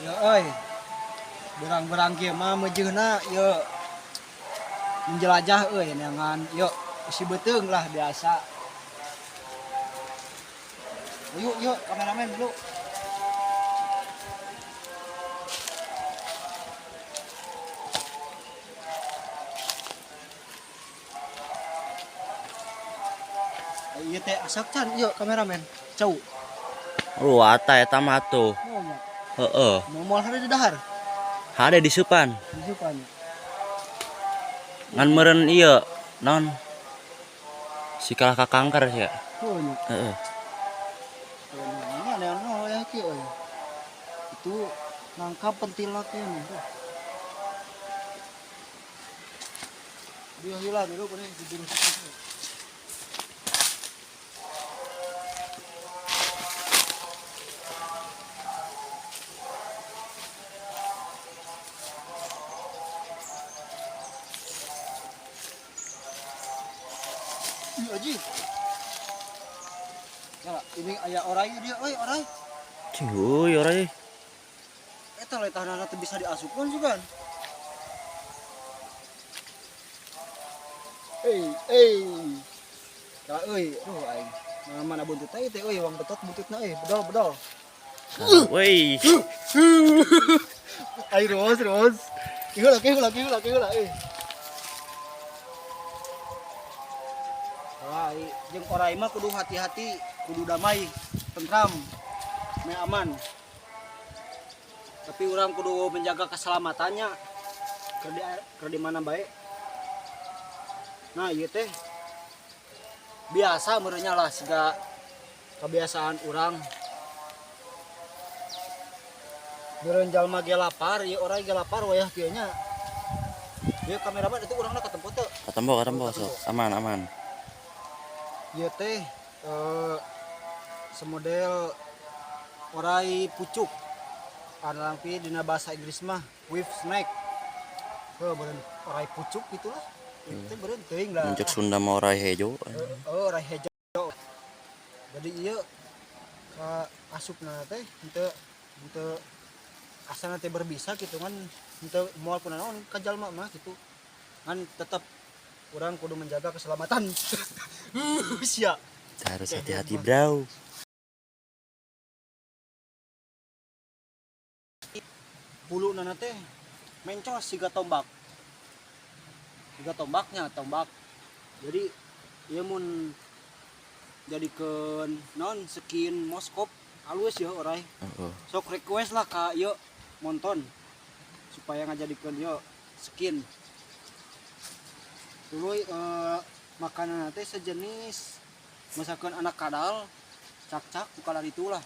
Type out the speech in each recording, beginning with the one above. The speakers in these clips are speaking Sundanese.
Ya euy. Berang-berang kieu mah meujeuna ieu menjelajah euy neangan yuk isi beuteung lah biasa. Yuk yuk kameramen dulu. Iya teh asak can yuk kameramen. Cau. Ruata eta mah tuh. Oh nya. Heeh. Mau moal hade di dahar. Hade disupan. Disupan. Ngan meureun ieu non. Si kalah ka kanker sia. Oh nya. Heeh. Ini aneh-aneh ya kieu euy. Itu nangkap pentilaknya nih. Tuh. Dia hilang dulu nih diburu. Ih, aji. Ya, ini aya orai dia, euy, orai. Cuy, orai. Eta lain tahanana teu bisa diasupkeun juga. Euy, euy. Ka euy, aduh aing. Mana mana buntut teh teh euy, wang betot buntutna euy, bedol bedol. Woi. Ayo terus terus. Kieu lah, kieu lah, kieu lah, kieu lah euy. Wah, jeung orai mah kudu hati-hati, kudu damai, tentram, meh aman. Tapi orang kudu menjaga keselamatannya. Keur di mana bae. Nah, ieu teh biasa meureunnya lah siga kebiasaan urang. Meureun jalma ge lapar, ieu orai ge lapar wayah kieu nya. Ieu kameraman itu urangna katempo teu? Katempo, katempo sok. Aman, aman. Ieu teh semodel orai pucuk. Analangpi dina bahasa Inggris mah whip snake. Heuh, beureun orai pucuk gitulah. Itu teh beureun teuing lah. Muncul Sunda mah orai hejo. Heeh, orai hejo. Jadi ieu ka asupna teh henteu henteu asalna teh berbisa gitu kan henteu moal kunaon ka jalma mah gitu. Kan tetep urang kudu menjaga keselamatan. Sia. Harus hati-hati, bro. Bulu nana teh mencos siga tombak. Siga tombaknya, tombak. Jadi ieu mun jadikeun non skin moskop halus ya orai. Heeh. Sok request lah ka ieu monton supaya ngajadikeun ieu skin. Tuluy makanan teh sejenis masakan anak kadal, cak-cak bukan itulah.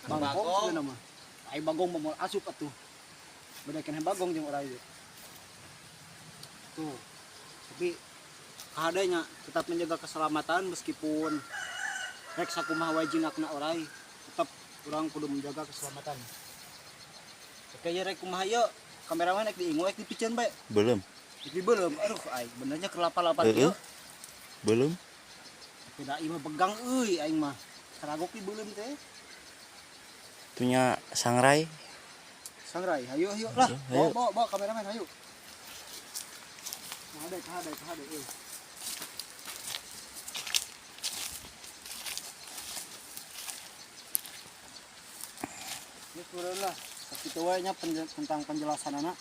Bangkong sebenarnya mah. Ai bagong mah moal asup atuh. Beda keneh bagong jeung orai ieu. Tuh. Tapi kahadenya tetap menjaga keselamatan meskipun rek sakumaha wae jinakna orai, tetap urang kudu menjaga keselamatan. Oke ya rek kumaha ieu? Kameramen rek diingu rek dipiceun bae. Belum. Di belum, aduh aing benernya keur lapar-lapar Heeh. kieu. Belum. Tapi da ieu mah begang euy aing mah. Saragok di belum teh. Punya sangrai. Sangrai, ayo ayo lah. Ayo. Bawa bawa bawa kameramen ayo. Kahade kahade kahade euy. Geus meureun lah. Sakitu wae nya tentang penjelasanana.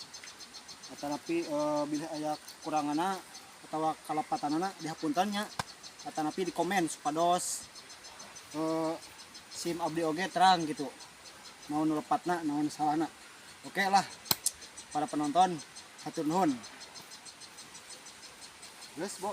Atanapi bilih aya kuranganna atawa kalepatanana dihapunten nya. Atanapi di komen supados sim abdi oge terang gitu. Naon nu lepatna, naon salahna. Oke lah para penonton, hatur nuhun. Geus, Bo.